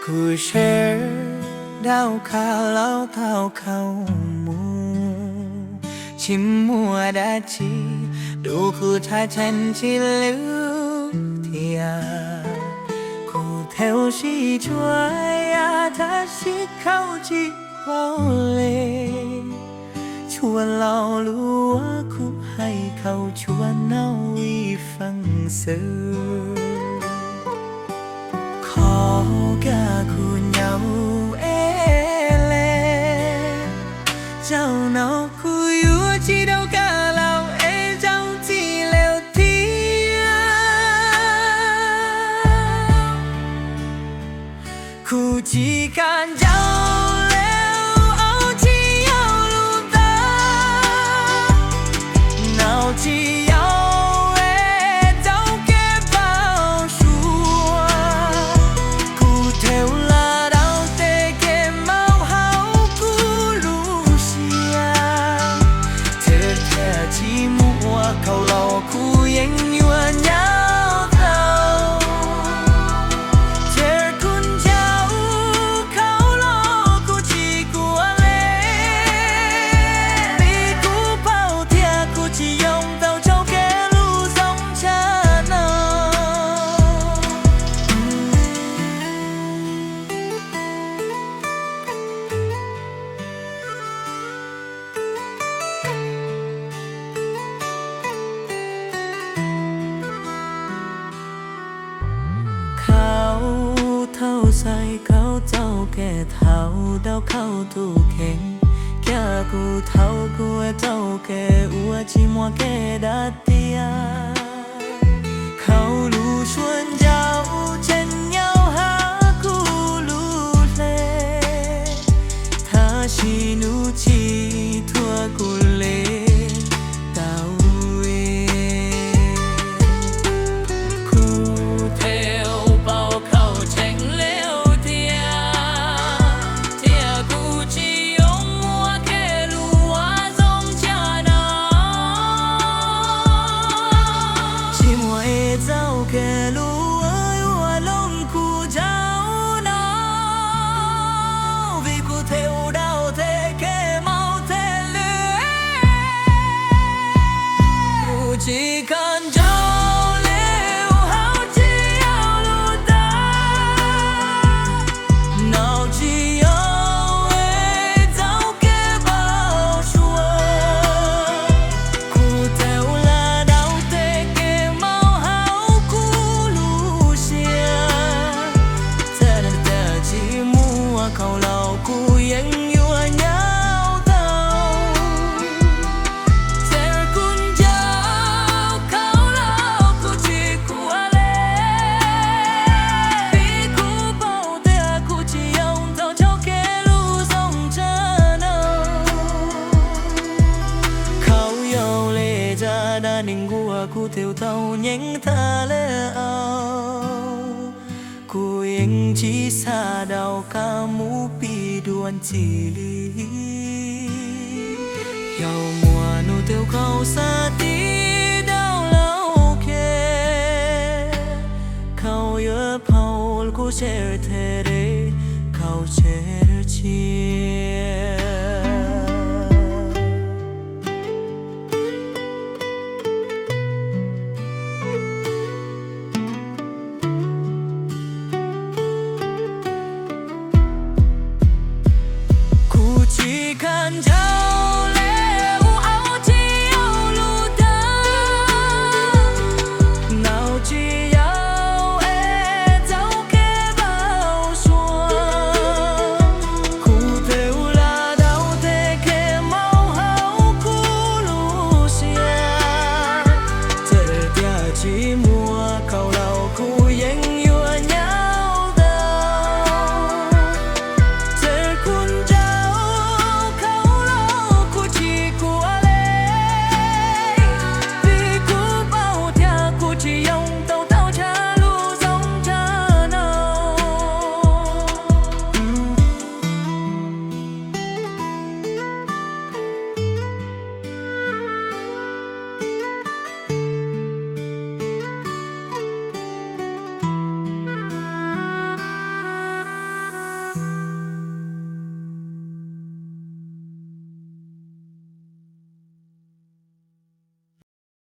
Kuv sawv daws khav los tau khaus mus, tsis muaj dab tsi dua kuv thaj tseem tsis lwj thiab. Kuv thov sib tshuam yam tab sis khaus tsis paub li, tshuav lo lus uas kuv hais khaus tshuav noj ib feem xwb. Qhov kab kuv nyaum es le, zaum no kuv yuav tsis tau kab laus es zaum txij lawm thiab. Kuv tsis kam ncaus lawm, tsis yog lus ntau, nau tsis yog es tau kev paub suav. Kuv thov lam dau tej kev maum hauv kuv lub siab, thiab thiaj tsis muaj khaus los kuv yeej yuav nyaum tau. Ces kuv ncaus khaus los kuv tsis khuv li, vim kuv paub tias kuv tsis yoo tau rau kev lub zoo tshaj no. Khaus thaum xais khaus txoj kev thaum dau khaus tus kheej, thiab kuv thaum kuv txoj kev uas tsis muaj kev dag tiag. Khaus lub suab ncaus tseem nyob hauv kuv lub hle, tab sis nws tsis thuam kuv li tau. Kuv thov paub khaus tseeb li thiab, thiab kuv tsis yoo muaj kev lus uas zoo tshaj no. Tsis muaj ib txoj kev lus uas looj kuv zaum no, vim kuv thov dau tej kev maum tej lwm. Kuv tsis kam ncaus lawm, hauv tsis yog lus ntau, nau tsis yog es tau kev paub suav. Kuv thov lam dau tej kev maum hauv kuv lub siab, thiab thiaj tsis muaj khaus los kuv yeej yuav nyaum tau. Ces kuv ncaus khaus los kuv tsis khuv li, vim kuv paub tias kuv tsis yoo tau rau kev lub zoo tshaj no. Khaus yog li zaj dab neeg uas kuv thov tau nyeem tas li os. Kuv yeej tsis xav dau kab mus pib dua ntxiv li. Yog muaj nub twg khaus xav tib dau lawm ces khaus yuav phaum kuv share thiab, khaus share tshiab.